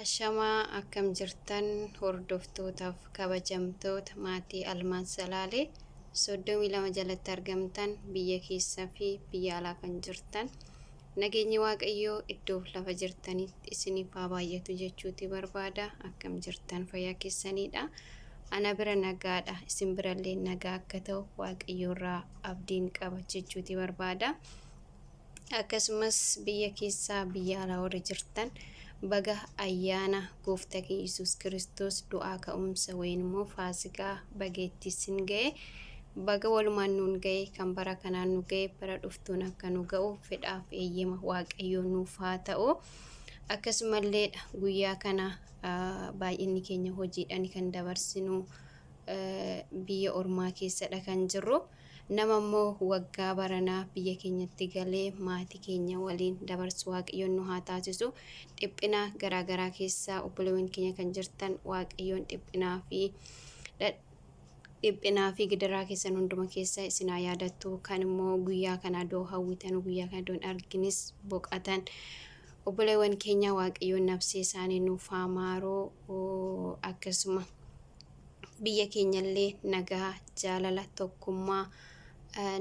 Ashamaa akkam jirtan hordoftootaaf kabajamtoota maatii Almaaz Salaalee 32 jalatti argamtan biyya keessaa fi biyya alaa kan jirtan nageenyi Waaqayyoo iddoof lafa jirtanitti isiniif haa baay'atu jechuuti barbaada. Akkam jirtan, fayyaa keessaniidha? Ana bira nagaadha, isin birallee nagaa akka ta'u Waaqayyoo irraa abdiin qaba jechuuti barbaada. Akkasumas biyya keessaa biyya alaa warri jirtan baga ayyaana gooftaa keenya Yesuus Kiristoos du'aa ka'umsa wayin immoo faasikaa baga itti isin ga'e, baga walumaan nuun ga'e. Kan bara kanaan nu ga'e bara dhuftuun akka nu ga'u fedhaaf eeyyama Waaqayyoo nuuf haa ta'u. Akkasumallee guyyaa kana baay'inni keenya hojiidhaan kan dabarsinu, biyya ormaa keessadha kan jirru. Nama immoo waggaa baranaa biyya keenyatti galee maatii keenya waliin dabarsu Waaqayyoon nu haa taasisu. Dhiphina garaagaraa keessaa obboleewwan keenya kan jirtan, Waaqayyoon dhiphinaa fi gidiraa keessan hunduma keessa isin haa yaadattu. Kan immoo guyyaa kana adoo hawwitan guyyaa kana adoo hin arginis boqatan obboleewwan keenya, Waaqayyoon nafsee isaanii nuuf haa maaruu. Akkasuma biyya keenyallee nagaa, jaalala, tokkummaa,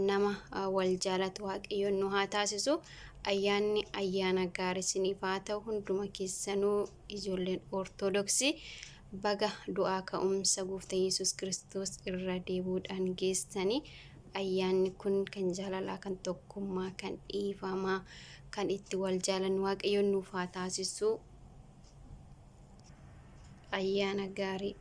nama wal jaalatu Waaqayyoon nu haa taasisu. Ayyaanni ayyaana gaarii isiniif haa ta'u. Hunduma keessanuu ijoolleen Ortodoksii baga du'aa ka'umsa gooftaa Yesuus Kiristoos irra deebi'uudhaan geessanii. Ayyaanni kun kan jaalalaa, kan tokkummaa, kan dhiifamaa, kan itti wal jaalannu Waaqayyoon nuuf haa taasisu. Ayyaana gaarii.